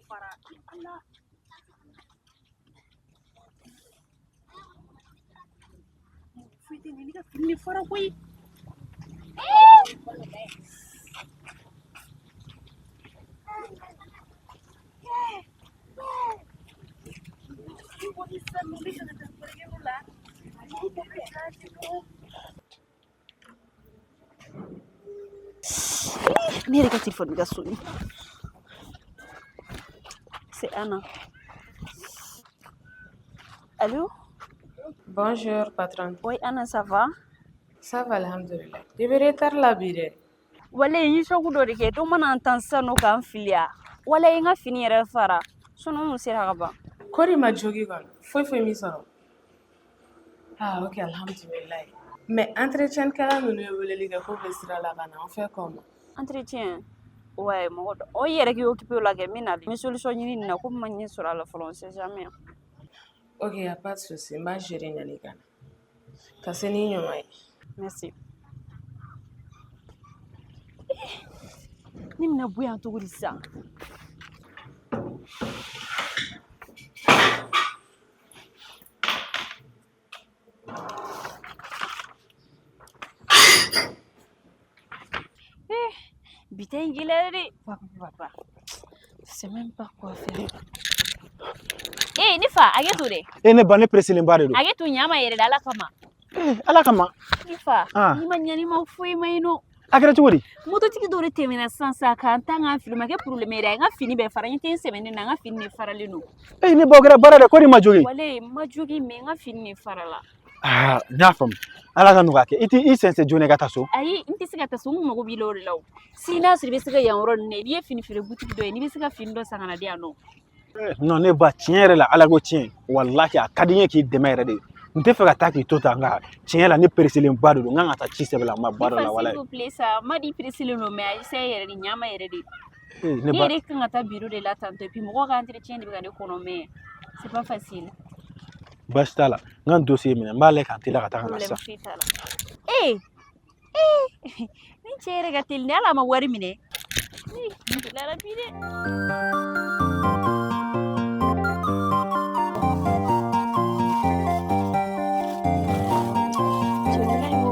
fara. Ala. Foyi tɛ nin, ne ka fini de fara koyi. Ne yɛrɛ ka telefɔni ka sonner. C'est Anna. Allô? Bonjour, patronne. Oui, Anna, ça va? Ça va, alhamdulillah. I bɛ retard la bi dɛ. Walayi, n ye choc dɔ de kɛ. Dɔ mana n tan sisan nɔ k'an fili ya. Walayi, n ka fini yɛrɛ fara. Sinon n kun sera ka ban. Kɔri ma jogi kɔni? Foyi foyi m'i sɔrɔ? Ah, ok, alhamdulillah. Mais entretien kɛla ninnu ye weleli kɛ k'u bɛ sira la ka na an fɛ comment? Entretien? Ouais, mɔgɔ dɔ. O i yɛrɛ k'i occupé o la kɛ, n bɛ na. N bɛ solution ɲini nin na komi n ma ɲɛ sɔrɔ a la fɔlɔ, on sait jamais. Ok, y a pas de souci. N b'a gérer ɲani ka na. Ka se n'i ɲuman ye. Merci. Ne bɛna bɔ yan cogo di sisan? Eh, bi ta in gɛlɛyara dɛ. Papa, je sais même pas quoi faire. Eh, ne fa, hakɛ to dɛ. E ne ba, ne pereselenba de don. Hakɛ to, ɲa ma yɛrɛ de, Ala kama. Eh, Ala kama. Ne fa, Ah. n'i ma ɲa, n'i ma foyi ma yen nɔ. A kɛra cogo di? Mototigi dɔ de tɛmɛna sisan sisan k'an tan k'an fili, o ma kɛ problème ye dɛ. A ye n ka fini bɛɛ fara, n tɛ n sɛmɛ ne na, n ka fini de faralen don. E ne ba, o kɛra baara dɛ, ko de ma jogin. Walayi, n ma jogin, mais n ka fini de farala. Aa, n y'a faamu. Ala ka nɔgɔya kɛ. I t'i sɛnsɛn joona i ka taa so. Ayi, n tɛ se ka taa so, n mago b'i la o de la o. Si n'a sɔrɔ i bɛ se ka yan yɔrɔ ninnu na, n'i ye fini feere butigi dɔ ye, n'i bɛ se ka fini dɔ san ka na di yan nɔ. Non, ne ba, tiɲɛ yɛrɛ la, Ala ko tiɲɛ, walahi, a ka di n ye k'i dɛmɛ yɛrɛ de. N tɛ fɛ ka taa k'i to tan, nka tiɲɛ la, ne pereselenba de don. N kan ka taa ci sɛbɛn la, n ma Ne ba dɔ fa, la s'il walahi. vous plaît, sa ma di, pressélen don, mais a essaye yɛrɛ de, ɲa ma yɛrɛ de. Eh, ne Ne ba yɛrɛ kan ka taa bureau de la tantôt, et puis mɔgɔw ka entretien de bɛ ka ne kɔnɔ, mais c'est pas facile. Baasi t'a la, n ka dossier minɛ, n b'a lajɛ k'an teliya ka taa ka na Problème sisan. foyi t'a la. Eh, eh, ni cɛ yɛrɛ ka teli, ni hali a ma wari minɛ. Ih, n gɛlɛyara bi dɛ. Cɛ in ko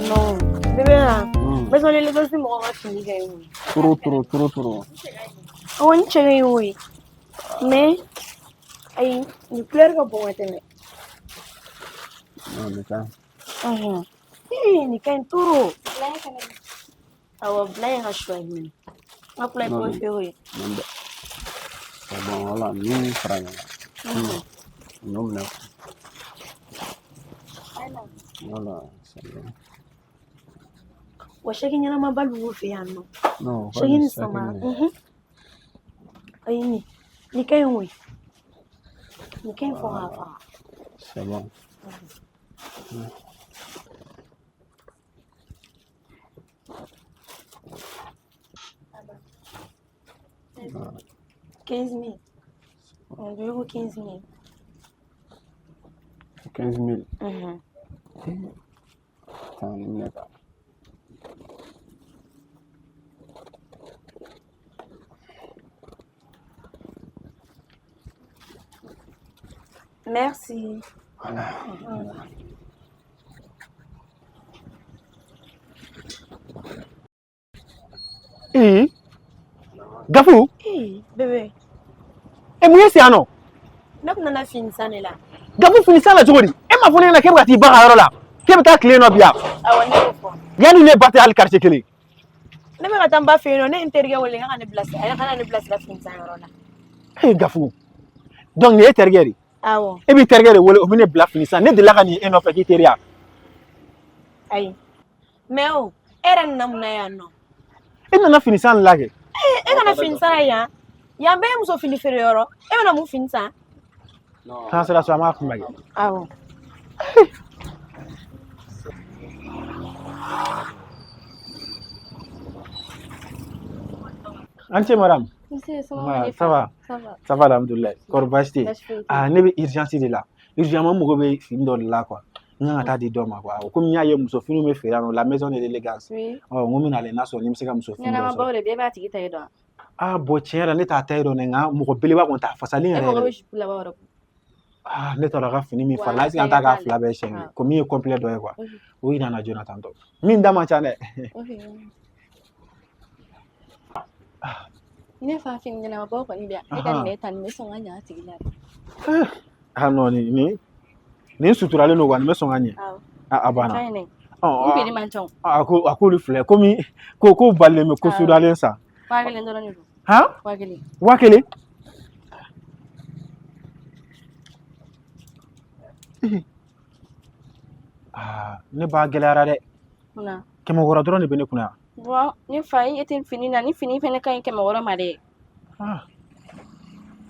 non, bébé na maison l'élégance, mɔgɔ ka fini kɛ yen koyi. Trop, trop, trop, trop. Awɔ, ni cɛ ka ɲi koyi, mais ayi, nin couleur ka bon ka tɛmɛ. Non, mais ça. Ɔhɔn. Ii, nin ka ɲi trop. Awɔ, bila in ka choix ye minɛ. N ka couleur Non, préférée ye. non, mais c'est bon, voilà, nous, fara ɲɔgɔn kan. Ninnu minɛ. Voilà, c'est bon. Wa saki ɲɛnamaba b'u fɛ yan nɔ. Non, Saki kɔni ni saki samara. minɛ. Ayi, nin ka ɲi koyi. Nin ka ɲi fo k'a faga. C'est bon. 15 000. On dirait ko 15 000. 15 000. Mhm. Attends, nin minɛ ka. Merci. Voilà. Ee, Gafu. Ee, bébé. E, mun ye se yan nɔ? Ne kun nana fini san de la. Gafu, fini san la cogo di? E ma fɔ ne ɲɛna k'e bɛ ka t'i ba ka yɔrɔ la, k'e bɛ taa tile nɔ bi yan? Awɔ, ne y'o fɔ. Yanni ne ba tɛ hali quartier kelen. Ne bɛ ka taa n ba fɛ yen nɔ, ne ye n terikɛ wele k'a ka ne bilasira, a ka na ne bilasira fini san yɔrɔ la. E Gafu, donc nin ye e terikɛ de ye? Awɔ. E b'i terikɛ de wele, o bɛ ne bila fini san? Ne delila ka nin ye e nɔfɛ k'i teri ya? Ayi. Mais o, e yɛrɛ nana mun na yan nɔ? E nana fini san la kɛ. E kana fini san yan. Yan bɛɛ ye muso fini feere yɔrɔ. E bɛna mun fini san? K'an sera so, an b'a kuma kɛ. Awɔ. An ce, madame. Monsieur, ça Ouais, va? ça va. Ça va. Ça va, alhamdoulilah. Kɔri baasi tɛ yen? Baasi foyi tɛ. Ah, ne bɛ urgence de la. Urgemment, n mago bɛ fini dɔ de la quoi. N kan ka taa di dɔ ma quoi. Komi n y'a ye muso finiw bɛ feere yan nɔ, la maison de l'élégance. Oui. Ɔ, n ko n bɛna ale n'a sɔrɔ ni n bɛ se ka muso fini dɔ Ɲɛnamabaw sɔrɔ. de bɛ, e b'a tigi ta ye dɔn. Ah bon, tiɲɛ yɛrɛ la ne t'a ta ye dɔn dɛ, nka mɔgɔ belebeleba kɔni t'a fasalen E yɛrɛ mago yɛrɛ. bɛ jupe laban yɔrɔ. Ah, ne t'a dɔn a ka fini min Wa farila, est ce que an a t'a ka k'a t'a fila bɛɛ siɲɛ Ah. ko min ye complet dɔ ye quoi. Ok. O yira n na joona tantɔ. Min da man ca dɛ. Ok. Ne fa, fini ɲɛnamabaw kɔni bɛ yan. E ka Ahan. nin ta, nin bɛ sɔn ka ɲɛ a tigi la. Ah non, nin suturalen don quoi, nin bɛ sɔn ka ɲɛ. Awɔ. Ah, a A banna. ka ɲi dɛ. Ɔ, Nin prix man ca o. a k'olu filɛ komi ko balilen bɛ ko Awɔ. sudalen san. 1000 dɔrɔn de don. Han? 1000. 1000? Ah, ne b'a gɛlɛyara dɛ. Munna? 600 dɔrɔn de bɛ ne kunna yan. Bon, ne fa, i ɲɛ tɛ fini na, ni fini fɛnɛ ka ɲi 600 ma dɛ. Ah,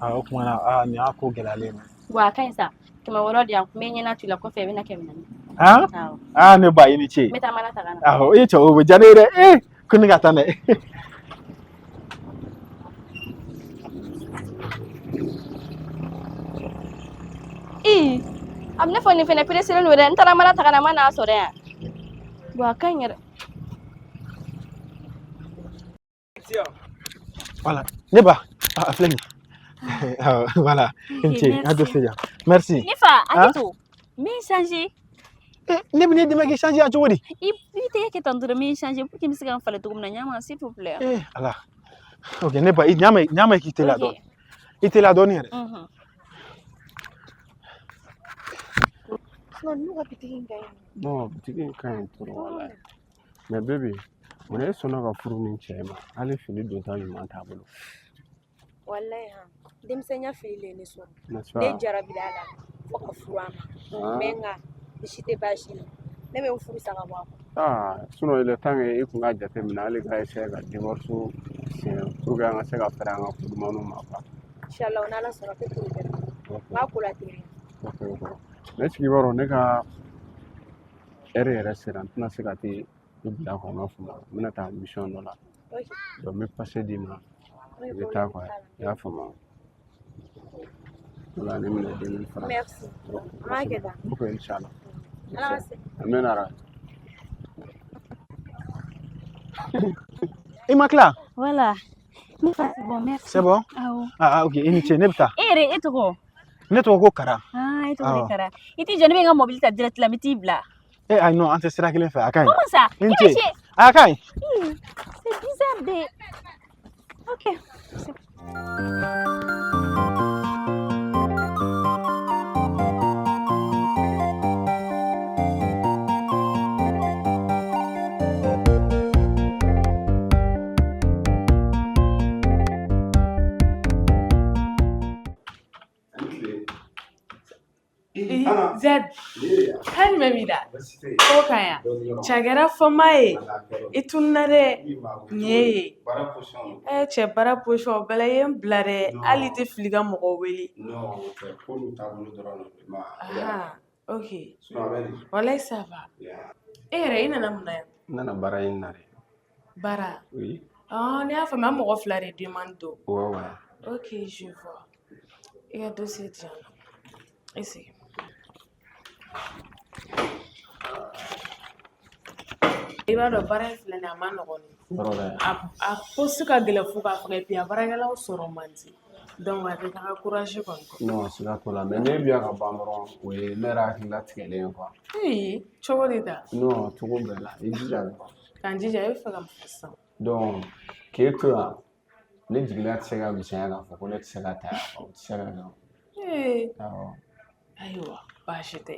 ah, o tuma na, ah, nin y'a ko gɛlɛyalen ye. Wa a ka ɲi sa. 600 di yan, n bɛ ɲɛna to i la, kɔfɛ i bɛna 400. Han? Awɔ. Ah, ne ba, i ni ce. N bɛ taa mana ta ka na. Awɔ, e cɛ, o bɛ diya ne ye dɛ. Eh, ko ne ka taa dɛ. Ee, a bɛ ne fɔ nin fɛnɛ pereselen don dɛ. N taara mana ta ka na, n ma n'a sɔrɔ yan. Wa a ka ɲi yɛrɛ. Voilà. Ne ba, ah, a filɛ nin ye. Ah, voilà. I ni ce. N ka dossier di yan. Merci. Ne fa, Hein? hakɛ to. N bɛ n changer. Eh, ne bɛ ne dɛmɛ k'i changer yan cogo di? I tɛgɛ kɛ tan dɔrɔn, n bɛ n changer pour que n bɛ se ka n falen cogo min na. Ɲama, s'il vous plaît. Eh, ala. Ok, ne ba, i ɲa ma k'i teliya Ok. dɔɔni. I teliya dɔɔni yɛrɛ. Mhm. Sinon, n'u ka bitigi in ka ɲi. Non, bitigi in ka ɲi trop walayi. Mais bébé, mun na e sɔnna ka furu nin cɛ in ma? Hali fini donta ɲuman t'a bolo. Walayi han, denmisɛnya fili le ye ne sɔrɔ. N'est-ce Ne pas? jarabila a la fo ka furu a ma. Ah. Mais nka ni si tɛ baasi ye, ne bɛ n furu sa ka bɔ a kɔ. Ah, sinon il est temps que e kun ka jateminɛ hali ka essayer ka divorce signer pour que an ka se ka fɛrɛ an ka ko dumanw ma quoi. Inshallah, n'Ala sɔnna ko k'o kɛra, Ok, n b'a ko la teliya. ok. Mais est-ce que i b'a dɔn ne ka heure yɛrɛ sera, n tɛna se ka t'i bila quoi, n b'a fɔ ma n bɛna taa mission dɔ la. Ok. Donc n bɛ passe d'i ma, Ok, i bɛ taa problème quoi, t'a la. I y'a faamu? Voilà, ne bɛna 2000 francs. Merci. Ok, An b'a kɛ tan. Ok, inchallah. Ala ka se. Amina rabi. I ma tila? Voilà. Ne fa, c'est bon, merci. C'est bon? Awɔ. Ah, ah, ok, i ni ce, ne bɛ taa. E yɛrɛ, e tɔgɔ? Ne tɔgɔ ko Kara. Ah, e tɔgɔ de Awɔ. Kara. I t'i jɔ, ne bɛ n ka mobili ta direct la, n bɛ t'i bila. Eh, ayi non, an tɛ sira kelen fɛ, a ka ɲi. Comment ça? I ni E bɛ ce. se? A ka ɲi. Hmm, c'est bizarre de. Ok. C'est Zed, hali jumɛn b'i la? Ko ka ɲi yan. Cɛ, a kɛra fama ye. I tununna dɛ. Nin ye ye. Eh, cɛ, baara position o bɛɛ la i ye n bila dɛ. Hali i tɛ fili ka mɔgɔ wele. Ah, ok. Walayi, ça va. E yɛrɛ, i nana mun na yan? N nana baara ɲini na de. Baara. Oui. Ah, ne y'a faamuya, an mɔgɔ fila de demande don. Ouais. Ok, je vois. I ka dossier di yan nɔ. I sigi. I b'a dɔn baara in filɛ nin ye, a ma nɔgɔn. Yɔrɔ dɛ. A poste ka gɛlɛn fo k'a faga, et puis a baarakɛlaw sɔrɔ man di. Donc a tɛ taga courage kɔni kɔ. Non, siga t'o la. Mais n'e bɛ yan ka ban dɔrɔn, o ye ne yɛrɛ hakili latigɛlen ye quoi. Ee, cogo di ta? Non, cogo bɛɛ la. I jija dɔrɔn. K'an jija, e bɛ fɛ ka mun fɔ sisan? Donc, k'e to yan, ne jigila tɛ se ka misɛnya k'a fɔ ko ne tɛ se ka taa yan quoi. O tɛ se ka kɛ. Ee, Awɔ. ayiwa, baasi tɛ.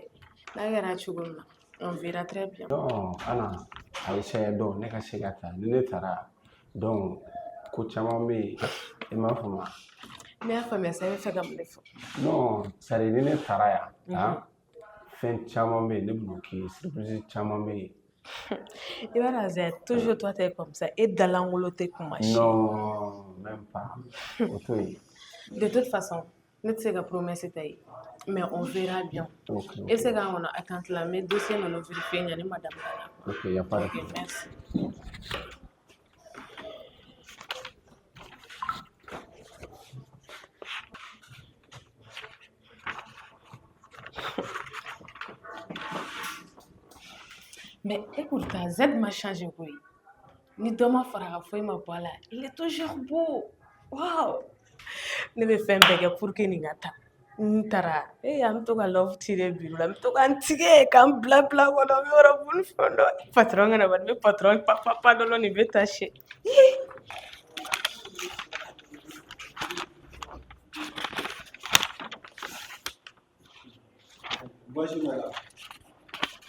N'a kɛra cogo min na, on verra très bien. Non, Ana, a essayer donc ne ka se ka taa. Ni ne taara, donc ko caman bɛ yen, i m'a faamu. Ne y'a faamuya sa, i bɛ fɛ ka mun de fɔ? Non, c'est à dire ni ne taara yan, han, fɛn caman bɛ yen ne bɛn'o k'i ye, surprise caman bɛ yen. I b'a dɔn Zed, toujours toi t'es comme ça. E dalankolon tɛ kuma si. Non, même pas. O to yen. De toute façon, ne tɛ se ka promesse ta ye. Mais on verra bien. Ok, E bɛ se ok. k'an kɔnɔ attente la, n bɛ dossier ninnu vérifier yanni madame ka na. Ok, y a pas de Ok, problème. merci. Mais et pourtant, Z ma changé koyi. Ni dɔ ma fara ka foyi ma bɔ a la, il est toujours beau. Wow! Ne bɛ fɛn bɛɛ kɛ pour que nin ka taa. N taara, ee an bɛ to ka love tirer bureau la, n bɛ to ka n tigɛ ka n bila bila kɔnɔ, n bɛ robe ni fɛn dɔ. Patron kana bɔ, n bɛ patron pa pa pa dɔrɔn nin bɛ taa se. Bonjour madame.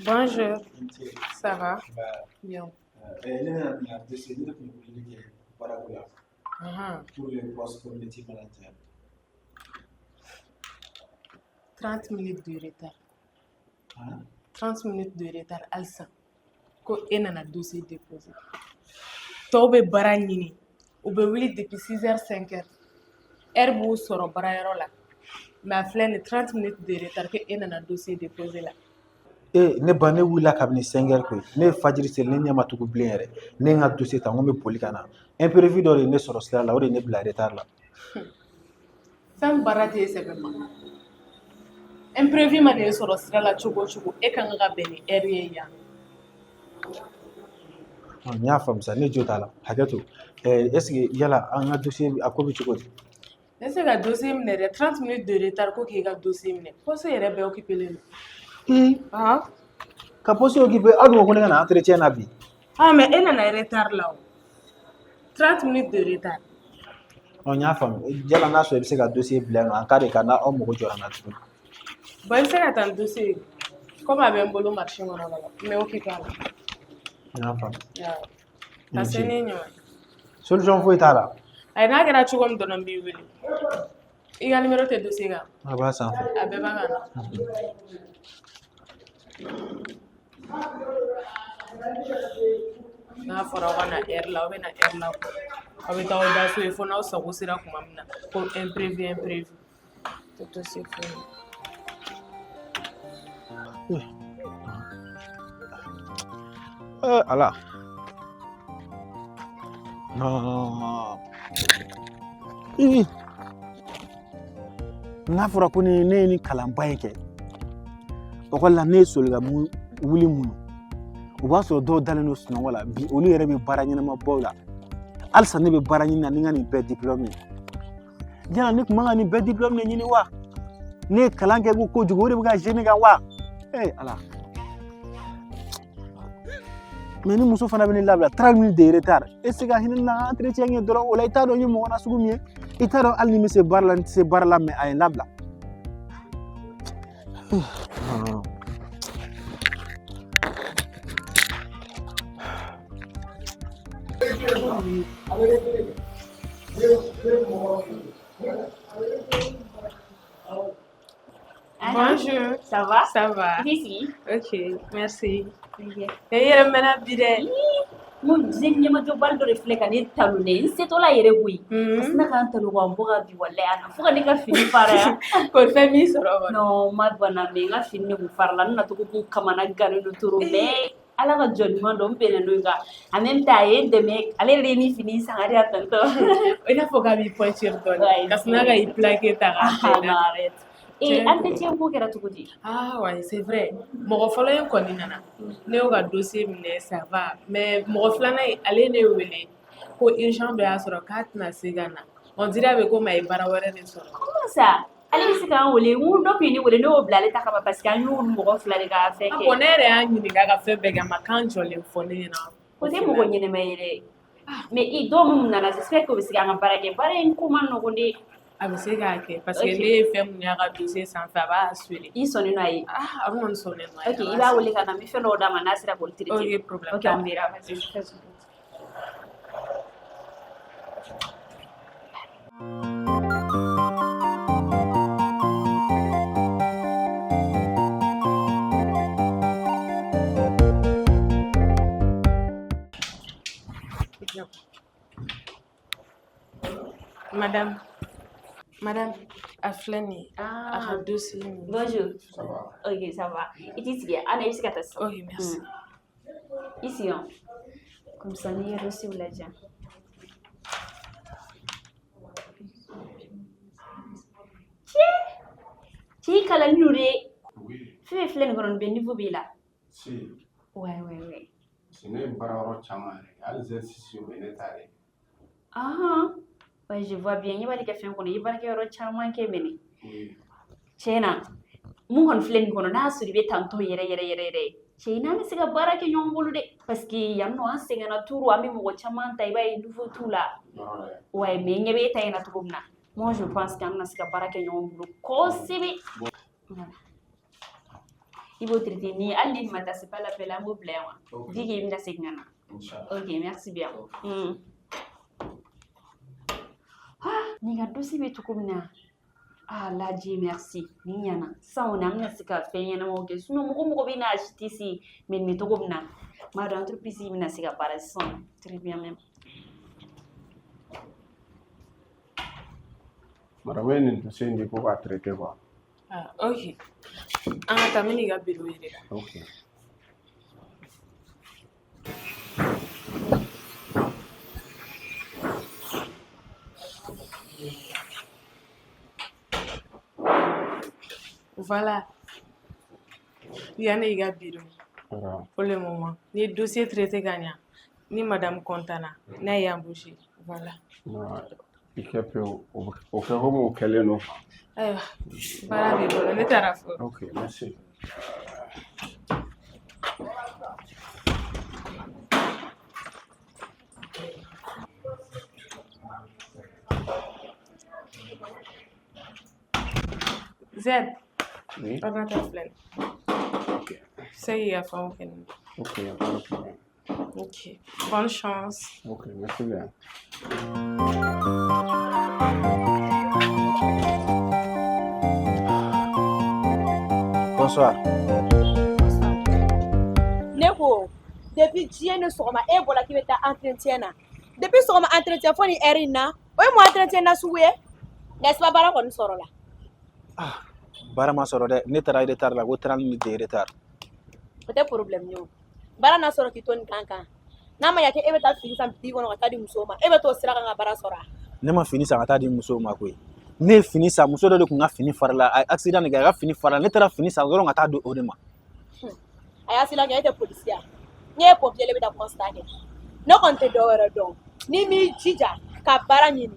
Bonjour. Ça va? Bah, Bien. Ne nana na dossier ne tun bɛ weleli kɛ baarako la pour le poste community manager. 30 minutes de retard. Hein? 30 minutes de retard halisa ko e nana dossier déposer. Tɔw bɛ baara ɲini, u bɛ wuli depuis 6 heures 5 heures. Heure b'u sɔrɔ baarayɔrɔ la. Mais a filɛ nin 30 minutes de retard ko e nana dossier déposer la. Ee ne ba, ne wulila kabini 5 heures koyi. Ne ye fajiri seli, ne ɲɛ ma tugu bilen yɛrɛ. Ne ye n ka dossier ta, n ko n bɛ boli ka na. Imprévu dɔ de ye ne sɔrɔ sira la, o de ye ne bila retard la. Fɛn baara tɛ e sɛbɛ ma. Imprévu mana e sɔrɔ sira la cogo o cogo, e kan ka bɛn ni heure ye yan. N y'a faamu sa, ne jo t'a la, hakɛ to. Est ce que yala an ka dossier a ko bɛ cogo di? Ne tɛ se ka dossier minɛ dɛ, 30 minutes de retard ko k'e ka dossier minɛ. Poste yɛrɛ bɛɛ occupé len don. Ee, ka poste occupé, aw dun ko ko ne ka na entretien na bi. Ah mais e nana retard la o. 30 minutes de retard. Ɔ, n y'a faamu. Yala n'a sɔrɔ i bɛ se ka dossier bila yan nɔ en cas de cas n'aw mago jɔra n na tuguni. Bon, i bɛ se ka taa ni dossier ye. Comme a bɛ n bolo marché kɔnɔ ka ban, n bɛ occupé a la. N y'a faamu. Awɔ. Ka se ni ɲɔgɔn ye. Solution foyi t'a la. Ayi, n'a kɛra cogo min dɔrɔn n b'i wele. I ka numéro tɛ dossier kan. A b'a sanfɛ. A bɛɛ b'a kan. N'a fɔra aw ka na heure la, aw bɛ na heure la. Aw bɛ taa aw da so ye fo n'aw sago sera tuma min na ko imprévu imprévu. Tɛ dossier foyi. Ala. Non. Ii. N'a fɔra ko ne ye nin kalanba in kɛ, ekɔli la ne ye soli ka wuli mun ye, o b'a sɔrɔ dɔw dalen don sunɔgɔ la bi, olu yɛrɛ bɛ baara ɲɛnamabaw la. Halisa ne bɛ baara ɲini na ni n ka nin bɛɛ diplôme ye. Yala ne tun man ka nin bɛɛ diplôme de ɲini wa? Ne ye kalan kɛ ko kojugu, o de bɛ ka gêner kan wa? Ee Ala. Mais ni muso fana bɛ ne labila 30 minutes de retard, e se ka hinɛ ne na entretien kɛ dɔrɔn, o la i t'a dɔn n ye mɔgɔ nasugu min ye, i t'a dɔn hali ni n bɛ se baara la, n tɛ se baara la, mais a ye n labila. Bonjour. Ça va? Ça va. Ici. Ok, merci. E yɛrɛ mɛnna bi dɛ. N ko ɲɛmajɔbali dɔ de filɛ ka ne tanu dɛ, n setɔla yɛrɛ koyi. A sina ka n tanu ka n bɔ ka bi walayi a na fo ka ne ka fini fara yan. Ko fɛn m'i sɔrɔ kɔni. Non, ma bana mais n ka fini de kun farala, n nacogo kun kamana gannen don trop, mais Ala ka jɔn ɲuman dɔn n bɛnnen n'o ye kan. En même temps a ye n dɛmɛ, ale yɛrɛ ye ni fini san ka di yan tantɔ. I n'a fɔ k'a b'i pointure dɔɔni. Ka sina ka i plaqué ta k'a Ah non, arrête. Ee, entretien ko kɛra cogo di? Ah ouais, c'est vrai. Mɔgɔ fɔlɔ in kɔni nana. Ne y'o ka dossier minɛ, ça va. Mais mɔgɔ filanan in, ale ye ne wele ko urgent dɔ y'a sɔrɔ k'a tɛna se ka na. On dirait a bɛ komi a ye baara wɛrɛ de sɔrɔ. Comment ça? Ale bɛ se k'an wele, n ko dɔ tun ye ne wele, ne y'o bila ale ta kama parce que an y'olu mɔgɔ fila de ka fɛn Ah kɛ. bon, ne yɛrɛ y'a ɲininka ka fɛn bɛɛ kɛ, a ma kan jɔlen fɔ ne ɲɛna. O tɛ mɔgɔ ɲɛnɛma ye dɛ. Mais i dɔw minnu nana, j'espère que u bɛ se k'an ka baara kɛ. Baara in ko man nɔgɔn dɛ. A bɛ se k'a kɛ parce que ne ye fɛn mun y'a ka dossier sanfɛ, a b'a assurer. I sɔnnen don a ye? Ah, a kɔni sɔnnen don a ye. Ok, i b'a wele ka na, n bɛ fɛn dɔw d'a ma n'a sera k'olu traiter. Ok, problème. Ok, on verra. Vas-y. Madame, madame, a filɛ nin ye. A ka dossier nin. Bonjour. Ça va? Ok, ça va. I t'i sigi, Anna, i bɛ se ka taa sisan. Ok, merci. I sigi yan. Comme ça, n'i ye dossier lajɛ. Cɛ, cɛ i kalanni don dɛ. Oui. Fɛn fɛn filɛ nin kɔnɔ, nin bɛɛ niveau b'e la. Si. Ouais, ouais, ouais. Parce que ne ye baara yɔrɔ caman yɛrɛ kɛ, hali Z6 o ye ne ta de ye. Ah, ouais, je vois bien. I b'ale kɛ fɛn kɔnɔ, i ye baarakɛyɔrɔ caman kɛ mɛnɛ. Oui. Tiɲɛ na, mun kɔni filɛ nin kɔnɔ, n'a y'a sɔrɔ i bɛ tantɔ yɛrɛ yɛrɛ yɛrɛ yɛrɛ ye. Cɛ i n'an bɛ se ka baara kɛ ɲɔgɔn bolo dɛ. Parce que yan nɔ an sɛgɛnna trop, an bɛ mɔgɔ caman ta, i b'a ye niveau t'u la. Yɔrɔ dɛ. Ouais, mais n ɲɛ bɛ e ta in na cogo min na. Moi, je pense qu'an bɛna se ka baara kɛ ɲɔgɔn bolo kosɛbɛ. Voilà. I b'o traiter ni hali ni nin ma taa, c'est pas la peine, an b'o bila yan wa. Ok. Vu que i bɛna segin ka na. Inchallah. Ok, merci bien. Ah, nin ka dossier bɛ cogo min na. Ah, la Dieu merci. Nin ɲana. Sisan kɔni an bɛna se ka fɛn ɲɛnamaw kɛ. Sinon mɔgɔ mɔgɔ bɛ na acheter si, mais nin bɛ cogo min na. N b'a dɔn entreprise in bɛna se ka baara sisan. Très bien même. Madame ye nin dossier in di ko k'a traiter quoi. Ah, ok. An ka taa, n bɛn'i ka bureau yir'i la. Ok. Voilà. Yan de y'i ka bureau ye. Voilà. Pour le moment, n'i ye dossier traité ka ɲa, ni madame content na, n'a y'i embauché. Voilà. Non, i kɛ pewu, o kɛ komi o kɛlen don quoi. Ayiwa, baara b'i bolo, ne taara fɔlɔ. Ok, merci. Z, Oui. ordinateur filɛ nin ye. Ok. Se k'i ka fɛnw kɛ nin ye. Ok, y a pas de problème. Ok. Bonne chance. Ok, merci bien. Bonsoir. Ne ko depuis diɲɛ ni sɔgɔma e bɔra k'i bɛ taa entretien na, depuis sɔgɔma entretien fo ni heure in na, o ye mun entretien na sugu ye, n'est-ce pas? Baara kɔni sɔrɔla? Ah, baara ma sɔrɔ dɛ. Ne taara retard la, ko 30 minutes de retard. O tɛ problème ye, o baara n'a sɔrɔ k'i to nin kan kan, n'a ma ɲɛ k'e bɛ taa fini san bitigi kɔnɔ ka taa di musow ma, e bɛ t'o sira kan ka baara sɔrɔ a? Ne ma fini san ka taa di musow ma koyi. Ne ye fini san, muso dɔ de tun ka fini farala, a ye accident de kɛ, a ka fini farala, ne taara fini san dɔrɔn ka taa di o de ma. A y'a silan kɛ, e tɛ polisi ya? Ne ye pompier, ne bɛ taa constat kɛ. Ne kɔni tɛ dɔ wɛrɛ dɔn ni m'i jija ka baara ɲini.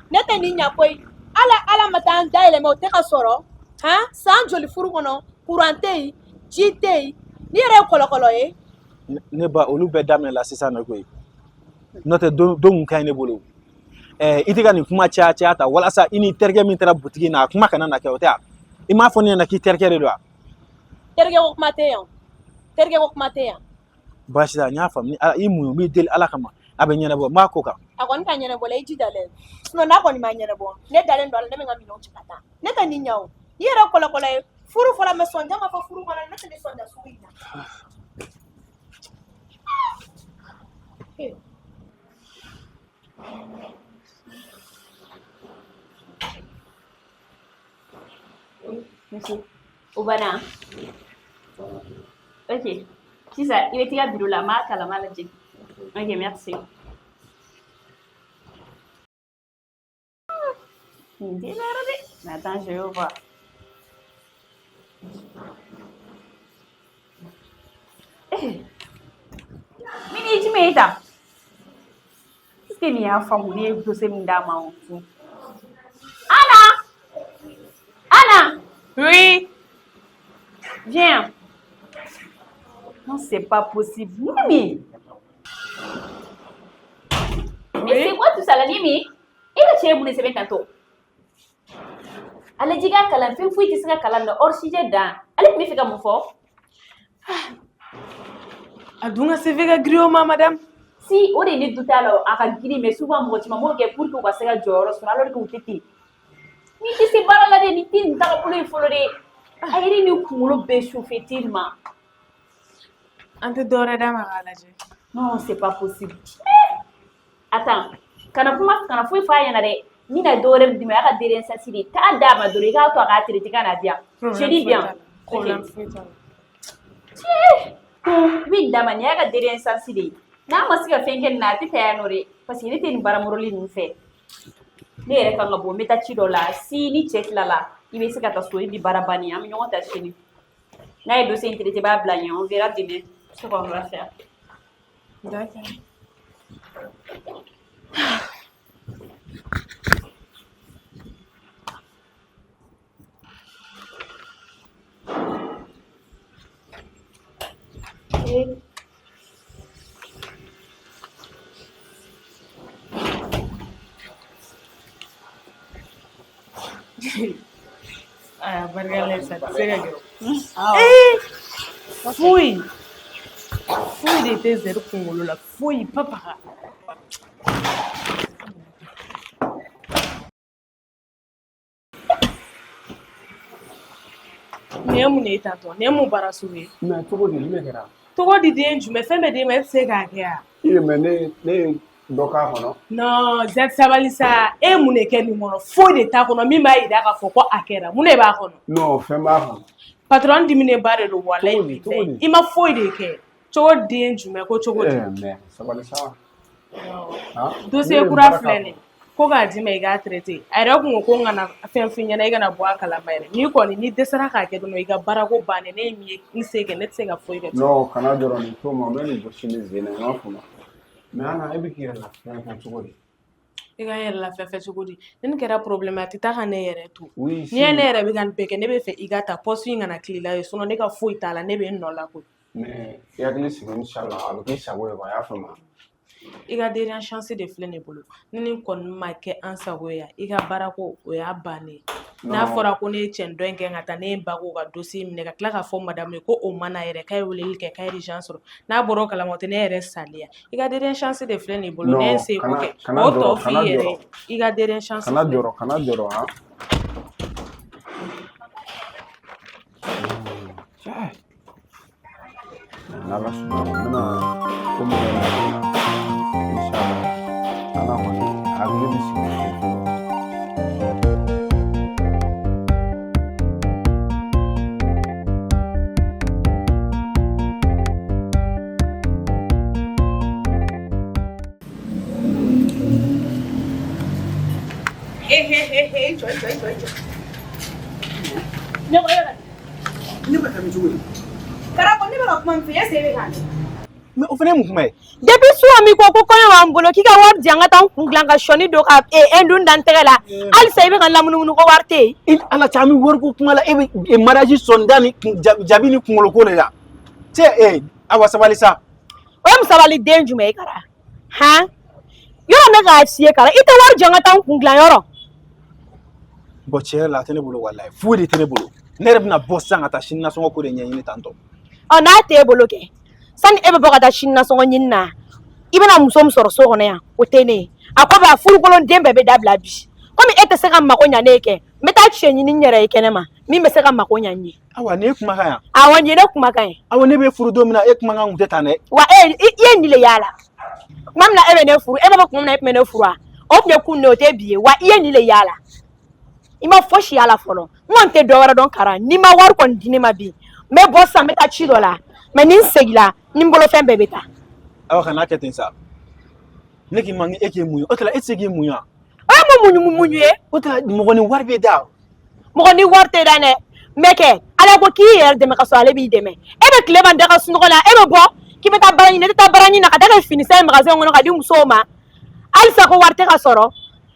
Ne tɛ nin ɲa koyi. Ala ala ma taa an dayɛlɛmɛ, o tɛ ka sɔrɔ han. San joli furu kɔnɔ, courant tɛ yen, ji tɛ yen, n'i yɛrɛ ye kɔlɔkɔlɔ ye. Ne ba, olu bɛɛ daminɛ la sisan de koyi. N'o tɛ, don don kun ka ɲi ne bolo. Ɛɛ, i tɛ ka nin kuma caya caya ta walasa i ni terikɛ min taara butigi in na, a kuma kana na kɛ, o tɛ wa? I m'a fɔ ne ɲɛna k'i terikɛ de don wa? Terikɛ ko kuma tɛ yan, terikɛ ko kuma tɛ yan. Baasi t'a, n y'a faamu. Ni ala i muɲu, n b'i deli ala kama, a bɛ ɲɛnabɔ, n b'a ko kan. A kɔni ka ɲɛnabɔ la, i jija dɛ, sinon n'a kɔni ma ɲɛnabɔ, ne dalen don a la, ne bɛ n ka minɛnw cɛ ka taa. Ne tɛ nin ɲa o, i yɛrɛ kɔlɔkɔlɔ ye. Furu fɔra mɛ sɔnja ma fɔ furu kɔnɔ, ne tɛ nin sɔnja sugu in na. Monsieur, o banna. Ok. Sisan i bɛ t'i ka bureau la, n b'a kalan, n b'a lajɛ. Ok, merci. Nin tɛ yɔrɔ dɛ. Mais attends, je vais voir. Eh, Mini, ye jumɛn ye tan? Est-ce que nin y'a faamu ne ye dossier min d'a ma o? Anna! Anna! Oui. Viens. Non, c'est pas possible. Mimi. Mais c'est quoi tout ça là, Mimi? E ka cɛ ye mun de sɛbɛn tantôt? Ale jigi a kalan, fɛn foyi tɛ se ka kalan na hors sujet dan. Ale tun bɛ fɛ ka mun fɔ? A dun ka CV ka girin o ma, madame. Si, o de ye ne douté a la, a ka girin, mais souvent mɔgɔ caman b'o kɛ pour que u ka se ka jɔyɔrɔ sɔrɔ, alors que u tɛ ten. N'i tɛ se baara la dɛ, nin tɛ nin tagabolo ye fɔlɔ dɛ. A yɛrɛ ni kunkolo bɛɛ chauffé tellement. An tɛ dɔ wɛrɛ d'a ma k'a lajɛ. Non, c'est pas possible. Attends, kana kuma, kana foyi f'a ɲɛna dɛ. N bɛna dɔ wɛrɛ d'i ma, a y'a ka DNSS de. Taa d'a ma dɔrɔn, i k'a to a k'a traiter ka n'a di yan. Je dis bien. Problème foyi t'a la. Ko i bɛ nin d'a ma, nin y'a ka DNSS de ye. N'a ma se ka fɛn kɛ nin na, a tɛ taa yan nɔ dɛ. Parce que ne tɛ nin baara mɔrɔli ninnu fɛ. Ne yɛrɛ kan ka bɔ, n bɛ taa ci dɔ la. Si ni cɛ tilala, i bɛ se ka taa so, i bɛ baara bannen. An bɛ ɲɔgɔn ta sini. N'a ye dossier in traité, i b'a bila ɲɛ. On verra demain. Ce qu'on va faire. D'accord. Aya, barika la sa tɛ se ka kɛ o. Ee, foyi foyi de tɛ Zɛri kunkolo la, foyi papaga. Nin ye mun de ye tantɔ? Nin ye mun baara sugu ye? Mais cogo di, nin de kɛra? Cogo di den jumɛn? Fɛn bɛɛ d'e ma, e tɛ se k'a kɛ wa? I mais ne ye dɔ k'a kɔnɔ. Non, Zɛri sabali sa, e ye mun de kɛ nin kɔnɔ? Foyi de t'a kɔnɔ min b'a jira k'a fɔ ko a kɛra. Mun de b'a kɔnɔ? Non, fɛn b'a kɔnɔ. Patron diminenba de don walayi. Cogo di, cogo di? I ma foyi de kɛ. Cogo den jumɛn ko cogo di? Mais sabali sa. Dossier kura filɛ nin ye. Ko k'a d'i ma i k'a traité. A yɛrɛ kun ko ko n kana fɛn f'i ɲɛna i kana bɔ a kalama yɛrɛ. N'i kɔni n'i dɛsɛra k'a kɛ dɔrɔn i ka baarako bannen, ne ye min ye n se kɛ, ne tɛ se ka foyi kɛ. Non, kana jɔrɔ nin to ma, n bɛ nin gosi ni sen na, n m'a faamu. Mais Ana, e bɛ k'i yɛrɛ lafiya kɛ cogo di? I ka n yɛrɛ lafiya fɛ cogo di? Ni nin kɛra problème ye, a tɛ taa ka ne yɛrɛ to. Oui, N'i ye ne yɛrɛ bɛ ka nin bɛɛ kɛ, ne bɛ fɛ i ka ta poste in kana tila i la ye, sinon ne ka foyi t'a la, ne bɛ n nɔ la koyi. Mais i hakili sigi, inchallah, a bɛ k'i sago ye quoi, i y'a faamu? I ka dernière chance de filɛ ne bolo. Ni nin kɔni ma kɛ an sago ye, i ka baarako o y'a bannen ye. N'a fɔra ko ne ye cɛn dɔ in kɛ ka taa, ne ye n ba k'o ka dossier minɛ ka tila k'a fɔ madame ye ko o ma na yɛrɛ, k'a ye weleli kɛ k'a ye urgence sɔrɔ. N'a bɔra o kalama, o tɛ ne yɛrɛ sali ya. I ka dernière chance de filɛ nin bolo, ne ye n seko kɛ. O tɔ f'i yɛrɛ, i ka dernière chance. Kana jɔrɔ, kana jɔrɔ han. N'Ala sɔnna, n bɛna ko min kɛ inshallah, Ala kɔni hakili bɛ sigi fɔlɔ. Jɔ jɔ jɔ jɔ. Ne ko e bɛ Ne bɛ taa min cogo di? Karamɔgɔ, ne bɛ ka kuma min fɛ, e sen bɛ k'a mɛn. Mais o fana ye mun kuma ye? Depuis su min ko ko kɔɲɔ b'an bolo, k'i ka wari di an ka taa n kun dilan ka sɔɔni don ka indun da n tɛgɛ la, halisa i bɛ ka lamunumunu ko wari tɛ yen. I Ala cɛ, an bɛ wariko kuma la, e bɛ mariage sɔnda ni jabi ni kunkolo ko de la. Cɛ, awa sabali sa. O ye musabali den jumɛn ye Kara? Han? Yɔrɔ ne k'a f'i ye Kara, i tɛ wari di an ka taa n kun dilan yɔrɔ. Bon, tiɲɛ yɛrɛ la, a tɛ ne bolo walayi, foyi de tɛ ne bolo. Ne yɛrɛ bɛna bɔ sisan ka taa sini nasɔngɔ ko de ɲɛɲini tantɔ. Ɔ, n'a t'e bolo kɛ, sani e bɛ bɔ ka taa sini nasɔngɔ ɲini na, i bɛna muso min sɔrɔ so kɔnɔ yan, o tɛ ne ye. A ko bɛ a furukolon den bɛɛ bɛ dabila bi. Komi e tɛ se ka mako ɲa ne ye kɛ, n bɛ taa cɛ ɲini n yɛrɛ ye kɛnɛma min bɛ se ka mako ɲa n ye. Awa, nin ye kumakan yan. Awɔ, nin ye ne kumakan ye. Awa, ne bɛ furu don min na, e kumakan kun tɛ tan dɛ. Wa e i ye nin de y'a la. Tuma min na e bɛ ne furu, e b'a fɔ tuma min na e tun bɛ ne furu wa? O tun ye kun de ye, o tɛ bi ye. Wa i ye nin de y'a la. I ma fosi y'a la fɔlɔ. N kɔni tɛ dɔ wɛrɛ dɔn Kara, n'i ma wari kɔni di ne ma bi, n bɛ bɔ sisan, n bɛ taa ci dɔ la, mais ni n seginna, ni n bolo fɛn bɛɛ bɛ taa. Awa, kana kɛ ten sa. Ne k'i ma, e k'i muɲu. O tɛ la, e tɛ se k'i muɲu wa? O ye mun muɲu ye? O tɛ la, mɔgɔ ni wari bɛ da. Mɔgɔ ni wari tɛ da dɛ. Mais kɛ, Ala ko k'i yɛrɛ dɛmɛ ka sɔrɔ ale b'i dɛmɛ. E bɛ tile ban da ka sunɔgɔ la, e bɛ bɔ k'i bɛ taa baara ɲini, e tɛ taa baara ɲini na ka taa kɛ finisan ye magasin kɔnɔ ka di musow ma. Halisa ko wari tɛ ka sɔrɔ.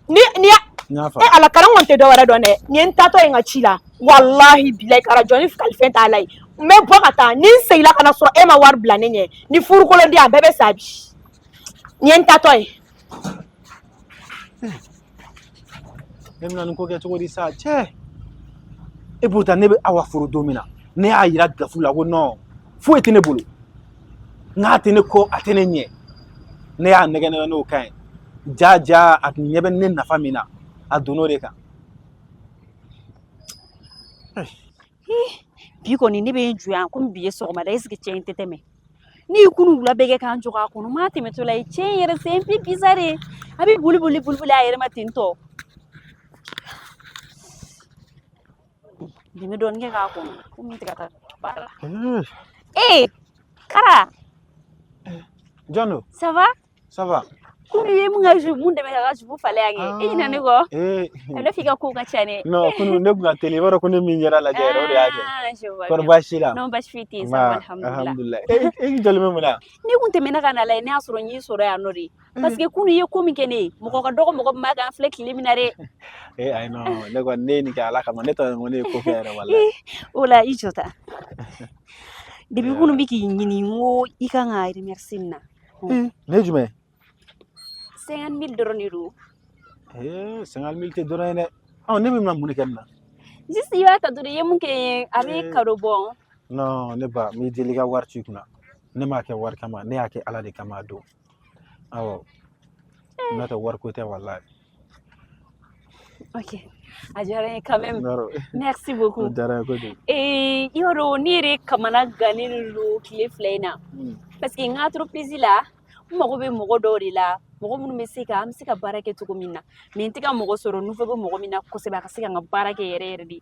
Ni ni ya e Ala, Kara, n kɔni tɛ dɔ wɛrɛ dɔn dɛ. Nin ye n taatɔ ye n ka ci la. Walahi bilayi Kara, jɔn ni kalifɛn t'a la ye. N bɛ bɔ ka taa, ni n seginna ka na sɔrɔ e ma wari bila ne ɲɛ, ni furukolon di a bɛɛ bɛ sa bi. Nin ye n taatɔ ye. Ne bɛna nin ko kɛ cogo di sa cɛ? E pourtant ne bɛ Awa furu don min na, ne y'a yira Gafu la ko non, foyi tɛ ne bolo. N'a tɛ ne kɔ, a tɛ ne ɲɛ. Ne y'a nɛgɛ nɛgɛ n'o kan ye. Ja ja, a tun ɲɛ bɛ ne nafa min na, a donn'o de kan. Bi kɔni ne bɛ n jɔ yan komi bi ye sɔgɔmada, est ce que cɛ in tɛ tɛmɛ? Ne ye kunun wula bɛɛ kɛ k'an jɔ k'a kɔnɔ, m'a tɛmɛtɔ la ye. Cɛ in yɛrɛ c'est un peu bizarre, a bɛ boli boli boli boli a yɛrɛ ma ten tɔ. Bi n bɛ dɔɔnin kɛ k'a kɔnɔ komi n tɛ ka taa baara la. Ee Kara. Jɔn don? Ça va? Ça va. Kunu ye mun ka jupe mun dɛmɛ k'a ka jupe falen yan kɛ. E ɲinɛ ne kɔ. Ee. A bɛ f'i ka kow ka ca dɛ. Non, kunu ne kun ka teli, i b'a dɔn ko ne min yɛrɛ lajɛ yɛrɛ, o de y'a kɛ. Ah, je vois Kɔri bien. baasi la? Non, baasi foyi tɛ yen, ça va, Nba, alhamdulillah. alhamdulillah. E jɔlen bɛ mun na? Ne kun tɛmɛna ka na lajɛ, ne y'a sɔrɔ n y'i sɔrɔ yan nɔ de. Parce que kunu i ye ko min kɛ ne ye, mɔgɔ ka dɔgɔ mɔgɔ min b'a kan, an filɛ tile min na dɛ. Eh, ayi non, ne kɔni ne ye nin kɛ Ala kama, ne t'a dɔn ko ne ye ko kɛ yɛrɛ walahi. Eh, o la i jɔ ta. Depuis kunu n bɛ k'i ɲini, n ko i kan ka remercier nin na. Eh, ne ye jumɛn? 50 000 dɔrɔn de don. Eh, 50 000 tɛ dɔrɔn ye dɛ. Ɔ, ne bɛ na mun de kɛ nin na? Juste i b'a ta dɔrɔn, i ye mun kɛ n ye, a bɛ Eh. cadeau bɔ. Non, ne ba, n b'i deli i ka wari to i kunna. Ne m'a kɛ wari kama, ne y'a kɛ Ala de kama a don. Awɔ. N'o tɛ wari ko tɛ walahi. Ok, a diyara n ye quand même. Nɔrɔ. Merci beaucoup. O diyara n ye kojugu. Eh, i b'a dɔn ne yɛrɛ kamana gannen don tile fila in na. Parce que n ka entreprise la, n mago bɛ mɔgɔ dɔw de la, mɔgɔ minnu bɛ se ka an bɛ se ka baara kɛ cogo min na. Mais n tɛ ka mɔgɔ sɔrɔ niveau bɛ mɔgɔ min na kosɛbɛ a ka se ka n ka baara kɛ yɛrɛ yɛrɛ de.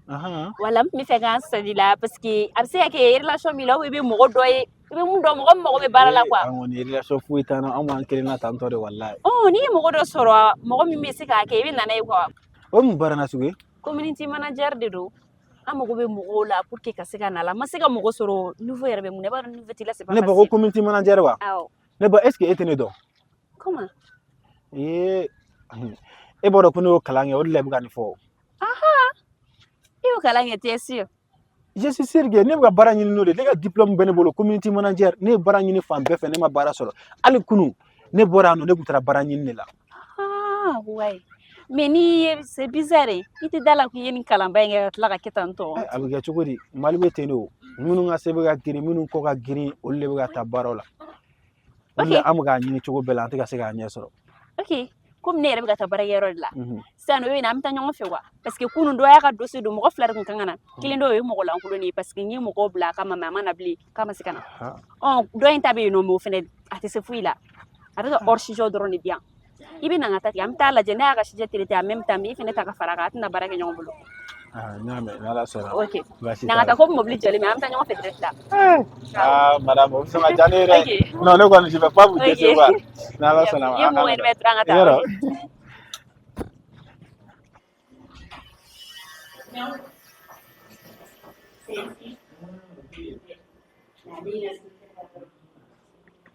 Wala n tun bɛ fɛ k'an sali la parce que a bɛ se ka kɛ relation b'i la ou i bɛ mɔgɔ dɔ ye, i bɛ mun dɔn mɔgɔ min mago bɛ baara la quoi. An kɔni relation foyi t'an na, an b'an kelen na tantɔ de walahi. Ɔ n'i ye mɔgɔ dɔ sɔrɔ mɔgɔ min bɛ se k'a kɛ i bɛ na n'a ye quoi. O mun baara nasugu ye? Community manager de don. An mago bɛ mɔgɔw la pour que ka se ka na la. N ma se ka mɔgɔ sɔrɔ niveau yɛrɛ bɛ mun na, i b'a dɔn niveau t'i la, c'est pas Ne ba ko facile. community manager wa? Awɔ. Ne ba, est ce que e tɛ ne dɔn? Comment? Ee, e b'a dɔn ko ne y'o kalan kɛ, o de la i bɛ ka nin fɔ. Aha! I y'o kalan kɛ, t'es sûr? Je suis sûr que ne bɛ ka baara ɲini n'o de ye. Ne ka diplôme bɛ ne bolo, community manager. Ne ye baara ɲini fan bɛɛ fɛ, ne ma baara sɔrɔ. Hali kunu, ne bɔra yan nɔ, ne tun taara baara ɲini de la. Ah, ouais. Mais ni ye, c'est bizarre. I tɛ da la k'i ye nin kalanba in kɛ ka tila ka kɛ tan tɔ. A bɛ kɛ cogo di? Mali bɛ ten de o. Minnu ka se bɛ ka girin, minnu kɔ ka girin, olu de bɛ ka taa baaraw la. O de la an bɛ k'a ɲini cogo bɛɛ la, an tɛ ka se k'a ɲɛ sɔrɔ. Ok. Komi ne yɛrɛ bɛ ka taa baarakɛyɔrɔ de la. Sisan nɔ, i bɛ na an bɛ taa ɲɔgɔn fɛ quoi. Parce que kunun dɔ y'a ka dossier don, mɔgɔ fila de tun kan ka na. Kelen dɔw ye mɔgɔ lankolon de ye parce que n ye mɔgɔw bila a kama mais a ma na bilen k'a ma se ka na. Ɔ dɔ in ta bɛ yen nɔ mais o fɛnɛ a tɛ se foyi la. A bɛ ka hors sujet dɔrɔn de di yan. I bɛ na n ka taa tigɛ, an bɛ taa lajɛ n'a y'a ka sujet traité en même temps mais i fɛnɛ ta ka fara a kan, a tɛna baara kɛ ɲɔgɔn bolo. Ah, n y'a mɛn, n'Ala sɔnna. Ok. Baasi Na t'a ka taa la. komi mobili jɔlen bɛ, an bɛ taa ɲɔgɔn fɛ direct la. Ah, madame, o bɛ sɔn ka diya ne ye dɛ. Ok. Non, ne kɔni, je vais pas vous Ok. décevoir. N'Ala sɔnna. I ye mɔgɔ wɛrɛ bɛ dɔrɔn an ka taa. Yɔrɔ. Ok.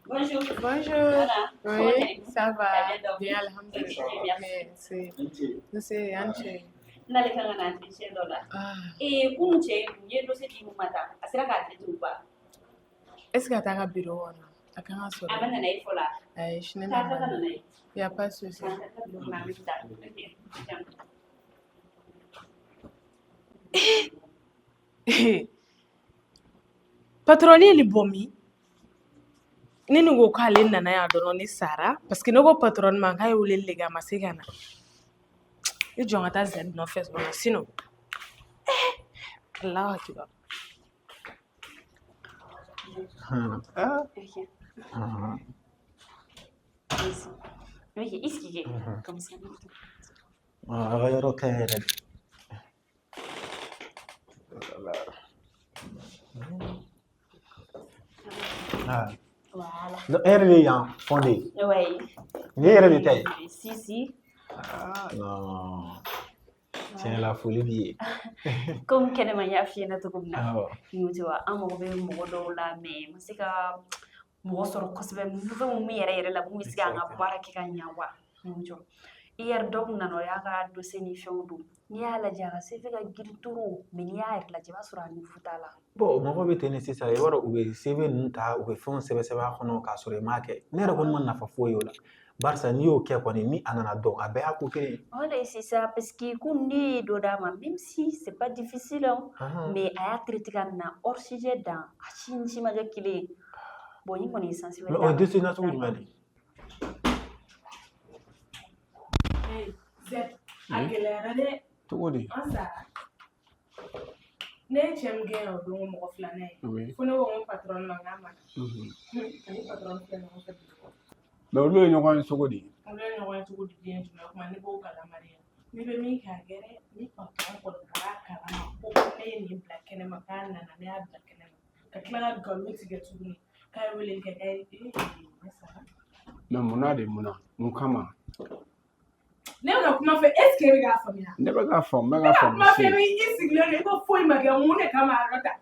Bonjour. Bonjour. Voilà. Oui, Comment allez-vous? ça va. Ça vient Bien, alhamdulillah. Merci. Merci. Nse, an ce. N'ale kan ka na entretien dɔ la. Ah. Ee kunun cɛ in kun ye dossier di mun ma tan, a sera k'a traiter ou pas? Est-ce que a t'a ka bureau kɔnɔ? A kan ka sɔrɔ. A ma na n'a ye fɔlɔ. Ayi, sini Taa na ka na n'a ye. Y a pas de souci. Taa ka bureau kɔnɔ, an bɛ taa. Ok. Patron ye nin bɔ min? Ne ni ko k'ale nana yan dɔrɔn ne sara parce que ne ko patron ma k'a ye weleli de kɛ a ma se ka na. I jɔ n ka taa Zɛdi nɔfɛ sɔgɔma sinon. Allahu akibar. Ok. Ok, i sigi kɛ. Comme ça. A ka yɔrɔ ka ɲi yɛrɛ de. Ah. Voilà. Donc, e yɛrɛ de ye yan fondé ye. Ouais. Nin ye e yɛrɛ de ta ye. Si, si. Ah, non. Tiɲɛ la foli b'i ye. Comme kɛnɛma n y'a f'i ɲɛna cogo min na. Awɔ. N ko an mago bɛ mɔgɔ dɔw la mais n ma se ka mɔgɔ sɔrɔ kosɛbɛ niveau mun yɛrɛ yɛrɛ la mun bɛ se k'an ka baara kɛ ka ɲa wa. N ko hier dɔ kun nana o y'a ka dossier ni fɛnw don. N'i y'a lajɛ a ka CV ka girin trop mais n'i y'a yɛrɛ lajɛ i b'a sɔrɔ a niveau t'a la. Bon, mɔgɔ bɛ ten de sisan, i b'a dɔn u bɛ CV ninnu ta, u bɛ fɛnw sɛbɛn sɛbɛn a kɔnɔ k'a sɔrɔ i m'a kɛ. Ne yɛrɛ kɔni ma nafa foyi y'o la. Barisa n'i y'o kɛ kɔni, ni a nana dɔn, a bɛɛ y'a ko kelen ye. Voilà, c'est ça, parce que ko ne ye dɔ d'a ma, même si c'est pas difficile, hein, mais a y'a traité ka na hors sujet dan, a si ni si ma kɛ kelen ye. Bon, ni kɔni ye sens wɛrɛ Mais d'a o ye ma. dossier nasugu jumɛn de ye? Zɛdi, a gɛlɛyara dɛ. Cogo di? An sara. Ne ye cɛ min gɛn o don ko mɔgɔ filanan ye. Oui. Fo ne ko n ko patron ma k'a ma na. Ani patron filɛ ɲɔgɔn fɛ bureau kɔnɔ. Mais olu ye ɲɔgɔn ye cogo di? Olu ye ɲɔgɔn ye cogo di den jumɛn o kuma ne b'o kalama de. Ne bɛ min kɛ a kɛ dɛ, ni patron kɔni bɔra a kalama ko ne ye nin bila kɛnɛma k'a nana ne y'a bila kɛnɛma ka tila ka nkalon tigɛ tuguni k'a ye weleli kɛ k'a ye ee ne sara. Mais munna de, munna, mun kama? Ne bɛ ka kuma fɛ, est ce que e bɛ k'a faamuya? Ne bɛ k'a faamu, n bɛ Ne k'a ka faamu. kuma fɛ, i sigilen don, i ko foyi ma kɛ, mun de kama a yɔrɔ ta?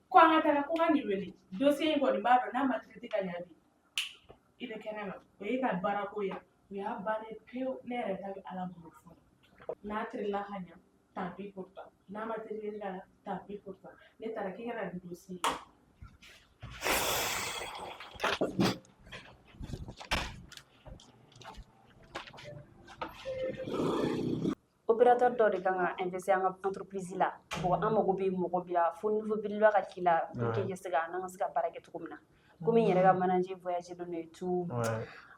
Ko an ka taga, ko n ka nin wele. Dossier in kɔni, n b'a dɔn n'a ma traité ka ɲa bi, i bɛ kɛnɛ ma. O ye ka baarako ye, o y'a bannen pewu. Ne yɛrɛ ta bɛ Ala bolo fɔlɔ. N'a traité ka ɲa, tant pis pour toi. N'a ma traité ka ɲa, tant pis pour toi. Ne taara k'i ka na nin dossier ye. Opérateur dɔ de kan ka investir an ka entreprise la. Bon, an mago bɛ mɔgɔ bi la, fo niveau belebeleba ka k'i la pour que i ka se ka n'an ka se ka baara kɛ cogo min na. Komi n yɛrɛ ka manager voyage don et tout.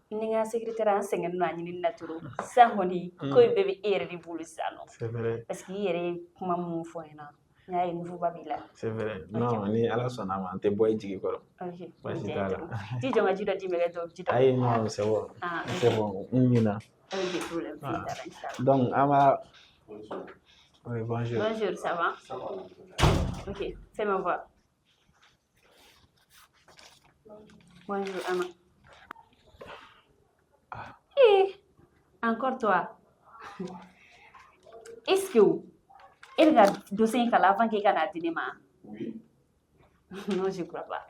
Ni n ka secrétaire, an sɛgɛnnen don a ɲinini na trop. Sisan kɔni, ko in bɛɛ bɛ e yɛrɛ de bolo sisan nɔ. C'est vrai. Parce que i yɛrɛ ye kuma minnu fɔ n ɲɛna, n y'a ye niveau ba b'i la. C'est vrai. Non, ni Ala sɔnna a ma, an tɛ bɔ i jigi kɔrɔ. Ok. Baasi t'a la. Ti jɔ n ka ji dɔ d'i ma, i ka dɔ ji dɔ. Ayi, non, c'est bon. Ah, ok. C'est bon, n ɲinna. Ok, problème foyi t'a la, inchallah. Donc, an b'a. Oui, bonjour. Bonjour, ça va? Ça va. Ok, fais-moi voir. Bonjour, Anna. Eh, encore toi. Est-ce que e bɛ ka dossier in kalan avant k'e ka n'a di ne ma? Oui. Non, je crois pas.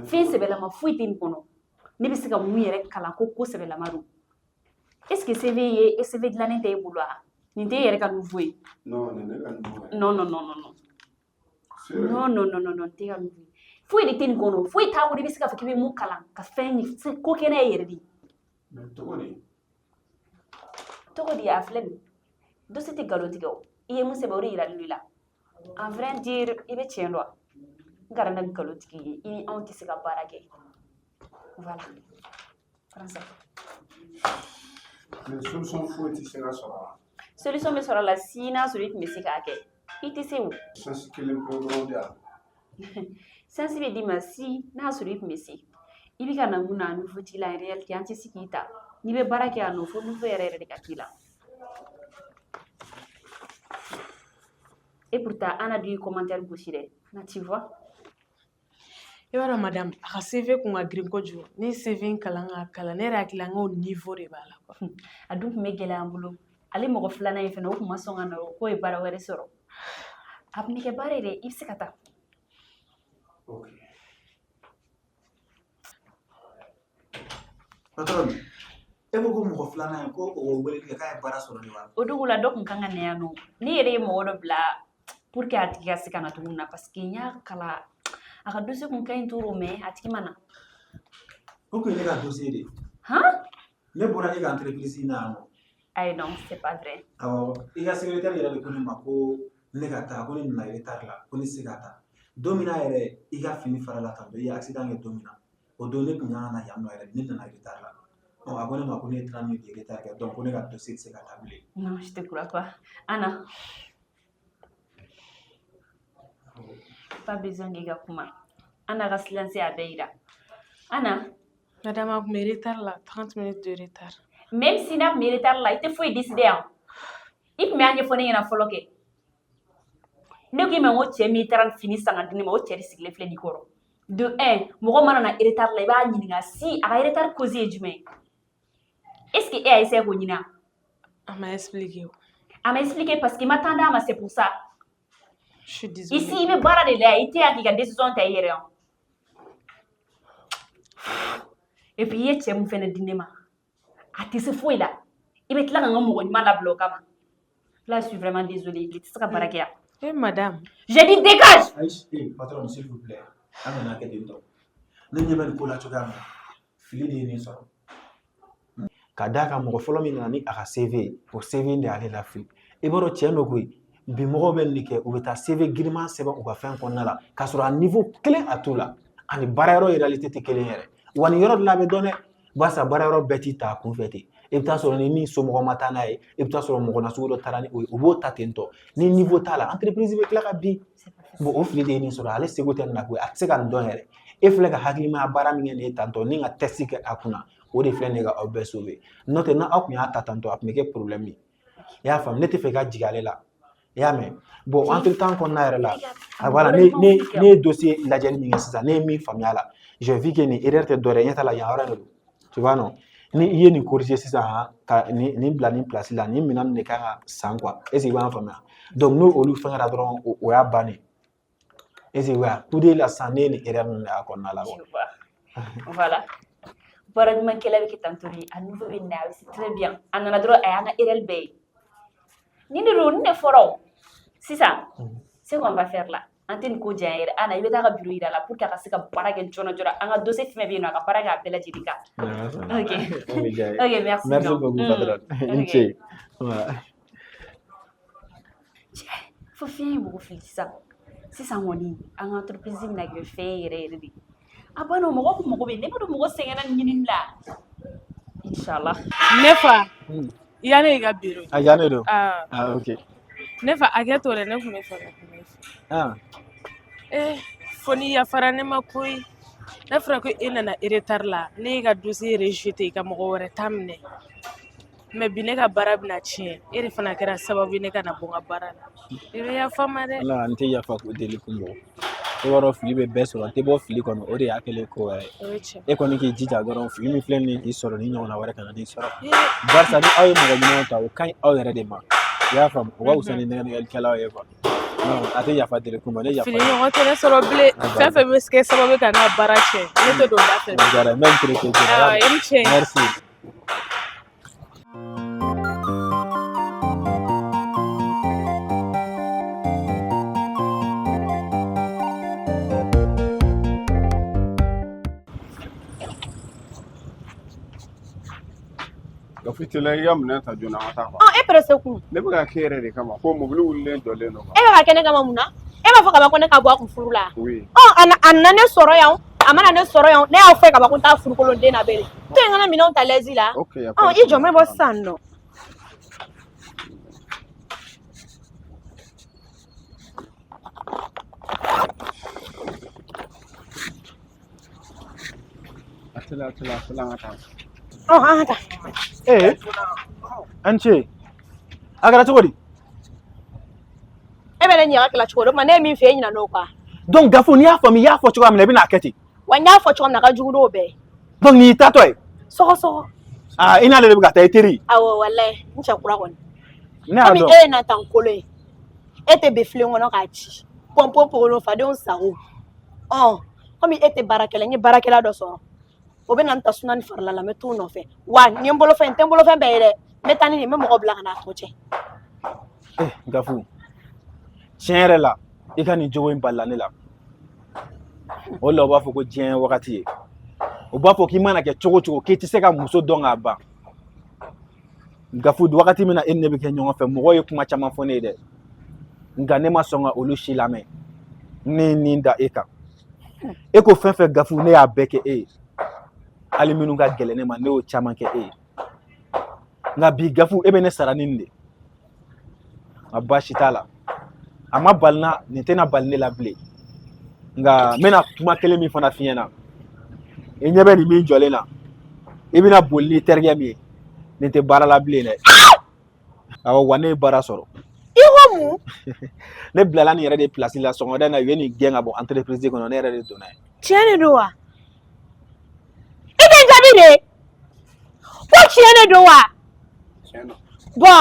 Fɛn sɛbɛlama foyi tɛ nin kɔnɔ. Ne bɛ se ka mun yɛrɛ kalan ko sɛbɛlama don? Est-ce que CV ye CV dilannen tɛ e bolo wa? Nin tɛ e yɛrɛ ka niveau ye. Non, nin ne ka niveau ye. Non, non, non, non, non. Sérieux? Non, non, non, non, non, tɛ ka niveau ye. Foyi de tɛ nin kɔnɔ. Foyi t'a bolo i bɛ se k'a fɔ k'i bɛ mun kalan ka fɛn ko kɛ n'a ye yɛrɛ de. Mais cogo di? Tɔgɔ di, a filɛ nin. Dossier tɛ nkalon tigɛ o. I ye mun sɛbɛn, o de yiralen don i la. En vrai dire, i bɛ tiɲɛ dɔn wa? N kana na nkalon tigɛ i ye. I ni anw tɛ se ka baara kɛ. Voilà. Prends ça. Mais solution foyi tɛ se ka sɔrɔ a la? Solution bɛ sɔrɔ a la si n'a sɔrɔ i tun bɛ se k'a kɛ. I tɛ se o. Chance kelen pe dɔrɔn di yan. Chance bɛ d'i ma si n'a sɔrɔ i tun bɛ se. I bɛ ka na mun na niveau t'i la, en réalité an tɛ se k'i ta. N'i bɛ baara kɛ yan nɔ, fo niveau yɛrɛ yɛrɛ de ka k'i la. Et pourtant, Anna dun ye commentaire gosi dɛ. Na, tu vois? I b'a dɔn, madame, a ka CV kun ka girin kojugu. Ne ye CV in kalan k'a kalan, ne yɛrɛ hakili la n k'o niveau de b'a la quoi. A dun tun bɛ gɛlɛya an bolo. Ale mɔgɔ filanan in fɛnɛ, o tun ma sɔn ka na, o k'o ye baara wɛrɛ sɔrɔ. A bɛ kɛ baara ye dɛ, i bɛ se ka taa. Ok. Patron, e ko ko mɔgɔ filanan in, ko o weleli kɛ k'a ye baara sɔrɔ de wa? O dugu la, dɔ tun kan ka na yan nɔ. Ne yɛrɛ ye mɔgɔ dɔ bila pour que a tigi ka se ka na cogo min na, parce que n y'a kala, a ka dossier kun ka ɲi trop, mais a tigi ma na. O kun ye ne ka dossier de ye. Han? Ne bɔra e ka entreprise in na yan nɔ. Ayi, non, c'est pas vrai. Awɔ, i ka secrétaire yɛrɛ de ko ne ma ko ne ka taa, ko ne nana retard la, ko ne tɛ se ka taa. Don min na yɛrɛ, i ka fini fara la tantôt, i ye accident kɛ don min na, o don ne tun kan ka na yan nɔ yɛrɛ, ne nana retard la. Ɔ, a ko ne ma ko ne ye 30 minutes de retard kɛ, donc ko ne ka dossier tɛ se ka taa bilen. Non, je te crois pas. Anna. Pas besoin k'i ka kuma. Anna ka silence y'a bɛɛ yira. Anna. Madame, a kun bɛ retard la, 30 minutes de retard. Même si n'a tun bɛ retard la, i tɛ foyi décider yan. I tun bɛ a ɲɛfɔ ne ɲɛna fɔlɔ kɛ. Ne ko i ma, n ko cɛ min taara fini san ka di ne ma, o cɛ de sigilen filɛ nin kɔrɔ. De un, mɔgɔ mana na retard la, i b'a ɲininka si a ka retard cause ye jumɛn ye. Est-ce que e y'a essayé k'o ɲini wa? A ma expliqué o. A ma expliqué parce que i ma temps d'a ma, c'est pour ça. Je suis désolée. Ici, i bɛ baara de la yan, i tɛ yan k'i ka décision ta i yɛrɛ ye. Et puis i ye cɛ mun fɛnɛ di ne ma, a tɛ se foyi la. I bɛ tila ka n ka mɔgɔ ɲuman labila o kama. Là, je suis vraiment désolée. I tɛ se ka baara kɛ yan. Eh madame. J'ai dit dégage! Ayi, eh patron, s'il vous plaît, an kana kɛ ten tɔ. Ne ɲɛ bɛ nin ko la cogoya min na, fili de ye nin sɔrɔ. Ka d'a kan, mɔgɔ fɔlɔ min nana ni a ka CV ye, o CV in de y'ale lafili. I b'a dɔn, tiɲɛ don koyi, bi mɔgɔw bɛ nin de kɛ, u bɛ taa CV giriman sɛbɛn u ka fɛn kɔnɔna la, k'a sɔrɔ a niveau kelen a t'u la, ani baarayɔrɔ réalité tɛ kelen yɛrɛ. Wa nin yɔrɔ de la, a bɛ dɔn dɛ, barisa baarayɔrɔ bɛɛ t'i ta a kun fɛ ten. I bɛ taa sɔrɔ ni min somɔgɔ ma taa n'a ye, i bɛ taa sɔrɔ mɔgɔ nasugu dɔ taara ni o ye, u b'o ta ten tɔ. Ni niveau t'a la, entreprise bɛ tila ka bin. Bon, o fili de ye nin sɔrɔ. Ale seko tɛ nin na koyi, a tɛ se ka nin dɔn yɛrɛ. E filɛ ka hakilimaya baara min kɛ nin ye tantɔ, ni ka test kɛ a kunna, o de filɛ nin ye ka aw bɛɛ sauver. N'o tɛ, n'aw tun y'a ta tantɔ, a tun bɛ kɛ problème ye. I y'a faamu? Ne tɛ fɛ ka jigin ale la, i y'a mɛn? Bon, entre temps kɔnɔna yɛrɛ la, a voilà, ne ye dossier lajɛli min kɛ sisan, ne ye min faamuya a la, j'ai vu que nin erreur tɛ dɔ wɛrɛ ye, ɲɛ t'a la, yan yɔrɔ in de don, tu vois, non? Ni i ye nin corriger sisan han, ka nin bila nin place la, nin minɛn de kan ka san quoi. Est ce que i b'an faamuya? Donc n'o olu fɛn kɛra dɔrɔn, o y'a bannen. Est ce que i b'a ye? Coup d'œil la sisan, ne ye nin erreur ninnu de y'a kɔnɔna la quoi. Tu vois. Voilà. Baara ɲumankɛla bɛ kɛ tantôt de, a niveau bɛ na, a bɛ se très bien. A nana dɔrɔn, a y'an ka erreur bɛɛ ye. Nin de don, nin de fɔra o. Sisan, ce qu'on va faire là, an tɛ nin ko janya yɛrɛ. An na, i bɛ taa ka bureau yira la pour que a ka se ka baara kɛ joona joona. An ka dossier fɛn fɛn bɛ yen nɔ, a ka baara kɛ a bɛɛ lajɛlen kan. Ok. O bɛ diya n ye. Ok, merci Merci bien. beaucoup, patron. I ni Ok. ce. Voilà. Fo fiɲɛ ye mɔgɔ fili sisan. Sisan kɔni, an ka entreprise bɛna kɛ fɛn yɛrɛ yɛrɛ de. A banna o, mɔgɔ kun mago bɛ, ne b'a dɔn mɔgɔ sɛgɛnna nin ɲinini la. Inshallah. Ne fa, yan ne y'i ka bureau ye. A yan de don. Ah. Ah, ok. Ne fa, hakɛ to dɛ, ne tun bɛ fɛ ka kuma i fɛ. Ah. Eh, fo n'i yafara ne ma koyi. N'a fɔra ko e nana retard la, ne y'i ka dossier rejeté ka mɔgɔ wɛrɛ ta minɛ. Mais bi ne ka baara bɛna tiɲɛ, e de fana kɛra sababu ye ne ka na bɔ n ka baara la. I bɛ yafa n ma dɛ. Ala, n tɛ yafa ko deli kun bɔ. I b'a dɔn fili bɛ bɛɛ sɔrɔ, n tɛ bɔ fili kɔnɔ, o de y'a kɛlen ko wɛrɛ ye. O ye tiɲɛ. E kɔni k'i jija dɔrɔn, fili min filɛ nin ye k'i sɔrɔ, ni ɲɔgɔnna wɛrɛ kana n'i sɔrɔ. Ee. Barisa ni aw ye mɔgɔ ɲumanw ta, o ka ɲi aw yɛrɛ de ma. I y'a faamu, o ka fisa ni nɛgɛnɛgɛlikɛlaw ye quoi. Non, a tɛ yafa deli kun bɔ, ne yafa. Fili ɲɔgɔn tɛ ne sɔrɔ bilen. Fɛn fɛn bɛ kɛ sababu ye ka n ka baara tiɲɛ, ne tɛ don da fɛ. O diyara n ye, n bɛ n tere kɛ. Ayiwa, i ni ce. Merci. Gafu teliya, i ka minɛn ta joona, an ka taa. Ɔ, e pressé kun. Ne bɛ ka k'e yɛrɛ de kama ko mobili wulilen jɔlen don. E bɛ ka kɛ ne kama mun na? E b'a fɔ kaban ko ne ka bɔ a kun furu la. Oui. Ɔ, a nana ne sɔrɔ yan, a mana ne sɔrɔ yan, ne y'a fɔ e kaban ko n t'a furu kolon den na bere. To yen, n kana minɛnw ta lɛzi la. Ok, y a Ɔ, pas de i jɔ, n bɛ bɔ problème. sisan nɔ. A teliya, a teliya, a teliya, an ka taa. Ɔ, an ka taa. Ee, an ce. A kɛra cogo di? E bɛ ne ɲininka kɛla cogo di? O tuma ne ye min fɛ, e ɲinɛ n'o kɔ. Donc Gafu, n'i y'a faamu, i y'a fɔ cogoya min na, i bɛna a kɛ ten. Wa n y'a fɔ cogo min na, a ka jugu n'o bɛɛ ye. Donc nin y'i taatɔ ye. Sɔgɔ sɔgɔ. Aa, i n'ale de bɛ ka taa, i teri. Awɔ, walayi, n cɛ kura kɔni. Ne y'a Komi dɔn. e ye natan kolo ye, e tɛ bɛ filen kɔnɔ k'a ci pɔnpɔn pogolo fadenw sago. Ɔ, komi e tɛ baarakɛla, n ye baarakɛla dɔ sɔrɔ, o bɛ na n ta suna ni farila la, n bɛ t'o nɔfɛ. Wa nin ye n bolofɛn, n tɛ n bolofɛn bɛɛ ye dɛ, n bɛ taa ni nin ye, n bɛ mɔgɔ bila ka na a tɔ cɛ. Eh, Gafu, tiɲɛ yɛrɛ la, i ka nin jogo in balila ne la. O de la u b'a fɔ ko diɲɛ ye wagati ye. U b'a fɔ k'i mana kɛ cogo o cogo, k'i tɛ se ka muso dɔn k'a ban. Gafu, wagati min na e ni ne bɛ kɛ ɲɔgɔn fɛ, mɔgɔw ye kuma caman fɔ ne ye dɛ. Nka ne ma sɔn ka olu si lamɛn. Ne ye nin da e kan. E ko fɛn fɛn, Gafu, ne y'a bɛɛ kɛ e ye. Hali minnu ka gɛlɛn ne ma, ne y'o caman kɛ e ye. Nka bi Gafu, e bɛ ne sara ni nin de. Nka baasi t'a la. A ma bali n na, nin tɛna bali ne la bilen. Nka n bɛna kuma kelen min fana f'i ɲɛna. I ɲɛ bɛ nin min jɔlen na. I bɛna boli n'i terikɛ min ye. Nin tɛ baara la bilen dɛ. Awɔ, wa ne ye baara sɔrɔ. I ko mun? Ne bilala nin yɛrɛ de place la sɔgɔmada in na, u ye nin gɛn ka bɔ entreprise kɔnɔ, ne yɛrɛ de donna yen. Tiɲɛ de don wa? I tɛ n jaabi de? Ko tiɲɛ de don wa? Tiɲɛ don. Bɔ.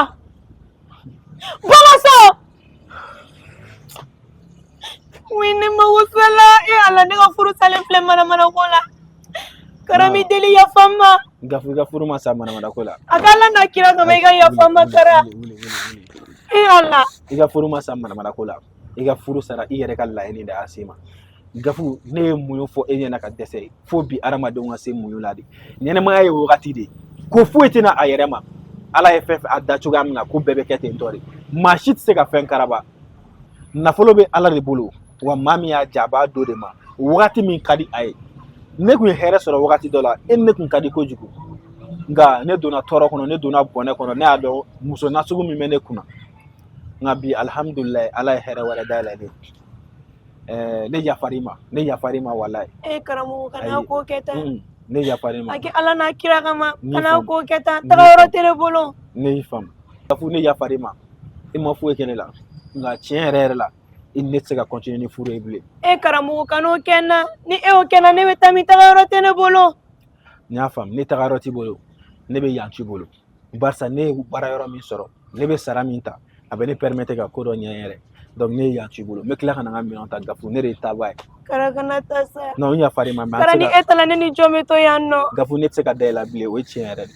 Bɔ n ka so. Oui, ne mago sala. E Ala, ne ka furu salen filɛ manamana ko la. Kara mi deli, yafa n ma. Gafu, i ka furu ma sa manamana ko la. A ka Ala n'a kira kama, i ka yafa n ma, Kara. Wuli, wuli, wuli. E Ala. I ka furu ma sa manamana ko la. I ka furu sara i yɛrɛ ka laɲini de y'a se ma. Gafu, ne ye muɲu fɔ e ɲɛna ka dɛsɛ, fo bi adamadenw ka se muɲu la de. Ɲɛnɛmaya ye wagati de ye. Ko foyi tɛna a yɛrɛ ma. Ala ye fɛn fɛn a da cogoya min na, ko bɛɛ bɛ kɛ ten tɔ de. Maa si tɛ se ka fɛn karaba. Nafolo bɛ Ala de bolo, wa maa min y'a ja, a b'a d'o de ma wagati min ka di a ye. Ne kun ye hɛrɛ sɔrɔ wagati dɔ la, e ni ne kun ka di kojugu. Nka ne donna tɔɔrɔ kɔnɔ, ne donna bɔnɛ kɔnɔ, ne y'a dɔn muso nasugu min bɛ ne kunna. Nka bi, alihamudulilayi, Ala ye hɛrɛ wɛrɛ dayɛlɛ ne ye. Ɛɛ, ne yafar'i ma, ne yafar'i ma, walayi. E karamɔgɔ, kana Ayi. ko kɛ tan. Ne yafar'i ma. A kɛ Ala n'a kira kama, N'i kana faamu. ko kɛ tan. N'i Taga yɔrɔ faamu. tɛ ne bolo. Ne y'i faamu. Gafu, ne yafar'i ma. I ma foyi kɛ ne la. Nka tiɲɛ yɛrɛ yɛrɛ la, i ni ne tɛ se ka continuer ni furu ye bilen. E karamɔgɔ, kan'o kɛ n na. Ni e y'o kɛ n na, ne bɛ taa min? Taga yɔrɔ tɛ ne bolo. N y'a faamu, ne taga yɔrɔ t'i bolo. Ne bɛ yan t'i bolo, barisa ne ye baara yɔrɔ min sɔrɔ, ne bɛ sara min ta, a bɛ ne permettre ka ko dɔ ɲɛ n yɛrɛ. Donc ne ye yan t'i bolo, n bɛ tila ka na n ka minɛnw ta. Gafu, ne de ye taaba ye. Kara, kana taa sa. Non, n yafar'i ma, mais an Kara, tɛ ni se ka e taara, ne ni jɔn bɛ to yan nɔ? Gafu, ne tɛ se ka da i la bilen, o ye tiɲɛ yɛrɛ de.